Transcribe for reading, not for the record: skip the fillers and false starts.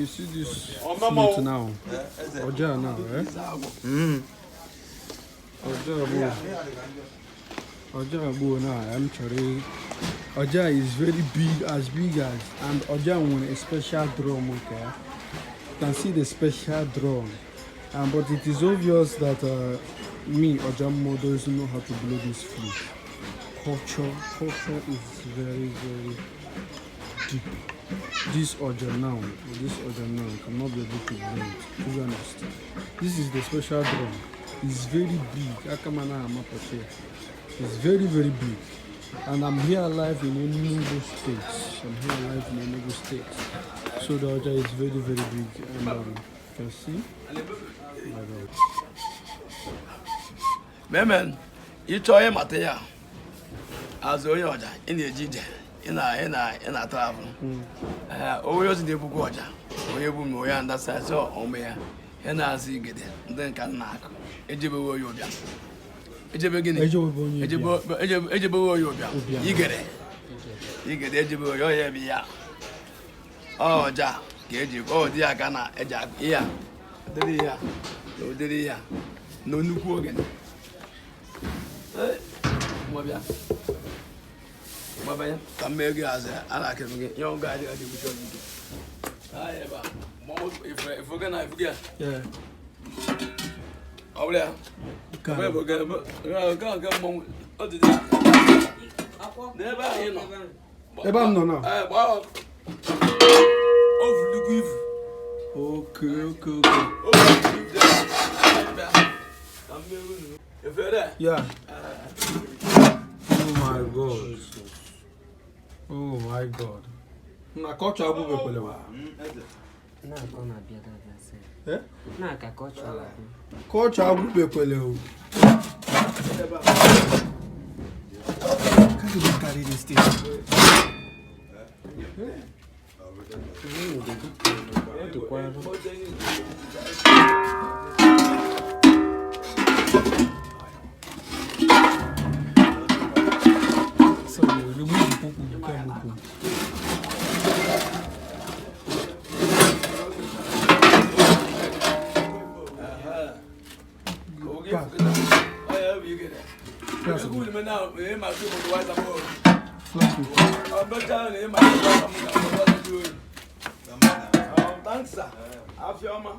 You see this flute now? Ọja now, eh? Ọja bụ ọja bụ now, I'm chọrọ Ọja is very big, as big as, and Ọja nwere a special drum, okay? You can see the special drum. But it is obvious that me, Ojammo, doesn't know how to blow this flute. Culture is very, very deep. This Oja now cannot be able to blow it, to be honest. This is the special drum. It's very big. Akamana Amapoche. It's very, very big. And I'm here live in Enugu State. I'm here live in Enugu State. So the Oja is very, very big. And you can see. My God. Memen ịchọọ ịmata ya azụ onye ọja, ị na-eje ije, ị na travel. Ee, onye ozi na-ebukwa ọja, onye bụ ma onye andasa sị ọmụ ya ya na-azụ igede ndị nka nna akụ ejebewe onye ụbịam ejebe gịnị? Ejebe onye ụbịam. Ejebewe onye ụbịam. Ụbịam. Igede igede ejebe onye onye bụ ya ọja ka eji ọ dị ya ka na eji akụ ihe a ụdịrị ihe a na ụdịrị ihe a na nnukwu ogene. Ee, nwa bịa. Nwa banye ka m mee gị azụ ya a na-akịrị m gị ihe ọgụ adịghị adị egbuchi ọjị ike. Ah, ebe a. Ife oge na ife gị a. Yeah. Ọ bụrụ ya. Nke a- Ebe bụ nke mmọnwụ ọ dị dị n'ebe ahụ ị nọ. Ebe a m nọ now? Ee, gbaa ọkụ. O vulukwu ivu. Okay. O vulukwu ivu dị ebe a. Ka m mee unu. Efere. Yeah. Oh my God. Oh my God. Na culture abụbekwele wa. Na-aka ọ na-abịa na-abịa sị. Eh? Na-aka ka ọ chọrọ abịa. Culture abụbekwele o. Ebe a. Can't even carry this thing. Ọ dịkwa arụ. So you remove the kuku, you can kuku. Oge ifu kịta. Ọ ya bụ igede. Flash Egwu it. ime na ị ma sị obodo white am oyi. Flash it. Ọ bịachaa na ị ma sị white am ka ọ gbasa oyi. Thanks, sir. Afịa ọma.